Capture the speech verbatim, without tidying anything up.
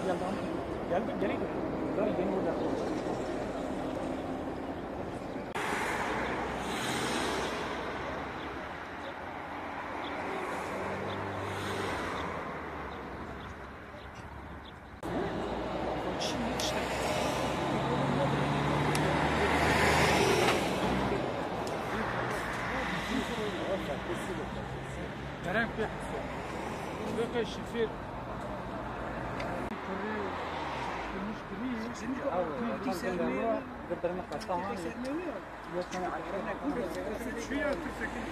Geldi, geldi. Bunlar yeni burada. Kerem pê Hüseyin. Beke şifir. Kırı, kırmış kırı. Şimdi o, bir sermeye. Yok, sana açık. Şu ya, Türkiye.